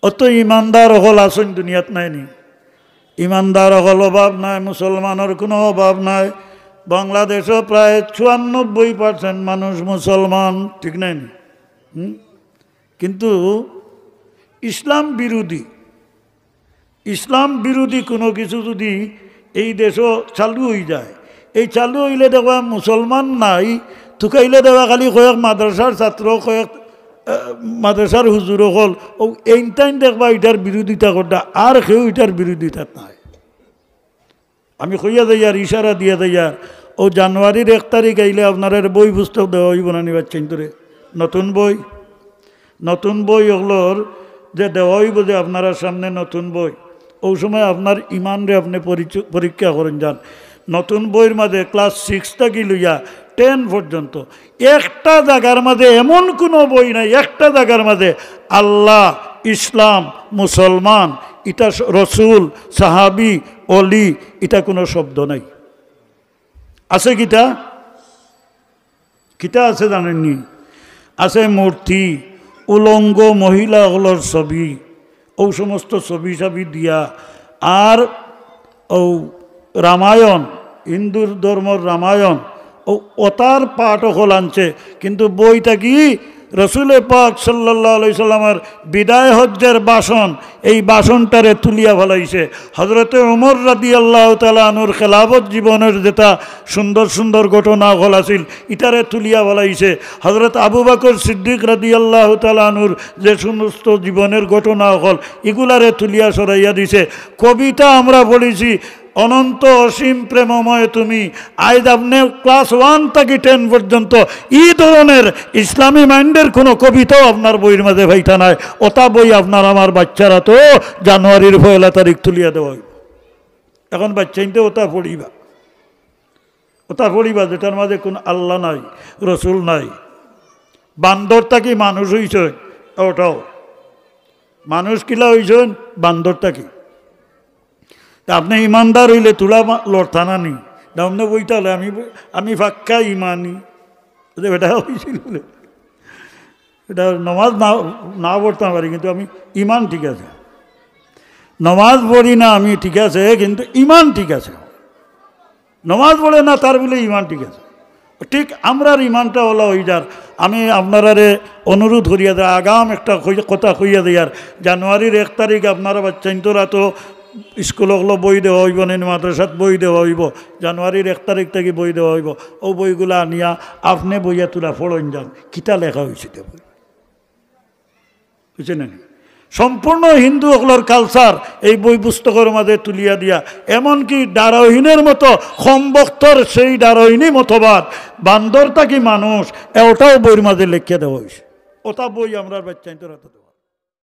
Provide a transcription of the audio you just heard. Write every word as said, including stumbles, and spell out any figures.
অত ইমানদার অকল আছইন দুনিয়াত, নাইনি? ইমানদার অকল অভাব নাই, মুসলমানর কুনু অভাব নাই। বাংলাদেশো প্রায় চুরানব্বই percent মানুষ মুসলমান, ঠিক নাইনি? হুম? কিন্তু ইসলাম বিরোধী, ইসলাম বিরোধী কুনু কিছু যুদি এই দেশো চালু অইযায়, এই চালু অইলে দেখবা মুসলমান নাই, তুকাইলে দেখবা খালি কয়েক মাদ্রাসার ছাত্র, কয়েক, আহ, মাদ্রাসার হুজুর অকল, অউ এইনতাইন দেখবা ইটার বিরোধিতা কররা, আর কেউ ইটার বিরোধিতাত নাই। আমি কইয়া যাইয়ার, ইশারা দিয়া যাইয়ার, অউ জানুয়ারির এক তারিখ আইলে আপনারারে বই পুস্তক দেওয়া অইবো না নি বাচ্চাইন্তরে? নতুন বই, নতুন বই অকলর যে দেওয়া অইবো যে আপনারার সামনে নতুন বই, অউ সময় আপনার ইমানরে আপনে পরিচ-, পরীক্ষা করইন যান। নতুন বইর মাঝে class six থাকি লইয়া ten পর্যন্ত একটা জাগার মাঝে এমন কুনু বই নাই, একটা জাগার মাঝে আল্লাহ, ইসলাম, মুসলমান, ইটা স-, রসুল, সাহাবি, অলি, ইটা কুনু শব্দ নাই। আছে কিতা? কিতা আছে জানইননি? আছে মূর্তি, উলঙ্গ মহিলা অকলর ছবি, অউ সমস্ত ছবি ছবি দিয়া, আর অউ রামায়ণ, হিন্দু ধর্মর রামায়ণ, অউ অতার পাঠ অকল আনছে। কিন্তু বই থাকি রসুলে পাক সাল্লাল্লাহু আলাইহি সাল্লামর বিদায় হজ্জের ভাষণ, এই ভাষণটারে তুলিয়া ফালাইছে। হজরতে উমর রাদিয়াল্লাহু তাআলা আনহুর খেলাফত জীবনের যেটা সুন্দর সুন্দর ঘটনা অকল আছিল, ইটারে তুলিয়া ফালাইছে। হজরত আবু বকর সিদ্দিক রাদিয়াল্লাহু তাআলা আনহুর যে সমস্ত জীবনের ঘটনা অকল, ইগুলারে তুলিয়া সরাইয়া দিছে। কবিতা আমরা পড়ছি, অনন্ত অসীম প্রেমময় তুমি। আইজ আপনে class one থাকি ten পর্যন্ত ই ধরনের ইসলামী mindের কুনু কবিতাও আপনার বইর মাঝে পাইতা নায়। অতা বই আপনার আমার বাচ্চারা তো জানুয়ারির পয়লা তারিখ তুলিয়া দেওয়া অইবো। এখন বাচ্চাইন্তে অতা পড়িবা, অতা পড়িবা যেটার মাঝে কুনু আল্লাহ নাই, রসুল নাই, বান্দর থাকি মানুষ অইছে, অটাও মানুষ কিলা অইছইন, বান্দর থাকি। তে আপনে ইমানদার অইলে তুলা মা-, লড়তা না নি? দামনে বইতা অইলে আমি ব-, আমি পাক্কা ইমানি। যে বেটা অইছিল বুলে। ইটা নমাজ না, না পড়তাম পারি, কিন্তু আমি ইমান ঠিক আছে। নমাজ পড়ি না আমি ঠিক আছে, কিন্তু ইমান ঠিক আছে। নমাজ পড়ে না তার বুলে ইমান ঠিক আছে। ঠিক আমরার ইমানটা অলা অইযার। আমি আপনারারে অনুরোধ করিয়া যাই, আগাম একটা কই-, কথা কইয়া যাইয়ার, জানুয়ারির এক তারিখ আপনারা বাচ্চাইন্তরা তো স্কুল অকলো বই দেওয়া অইবো নি, মাদ্রাসাত বই দেওয়া অইবো, জানুয়ারির এক তারিখ থাকি বই দেওয়া অইবো। অউ বইগুলা আনিয়া আপনে বইয়া তুলা পড়ইন যান, কিতা লেখা অইছে তে বই, বুঝছইন নি? সম্পূর্ণ হিন্দু অকলর culture এই বই পুস্তকর মাঝে তুলিয়া দিয়া, এমনকি ডারউইনের মতো কমবখতর সেই ডারউইনি মতবাদ, বান্দর থাকি মানুষ, অটাও বইর মাঝে লেখিয়া দেওয়া অইছে। অতা বই আমরার বাচ্চাইন্তর আতো দেও।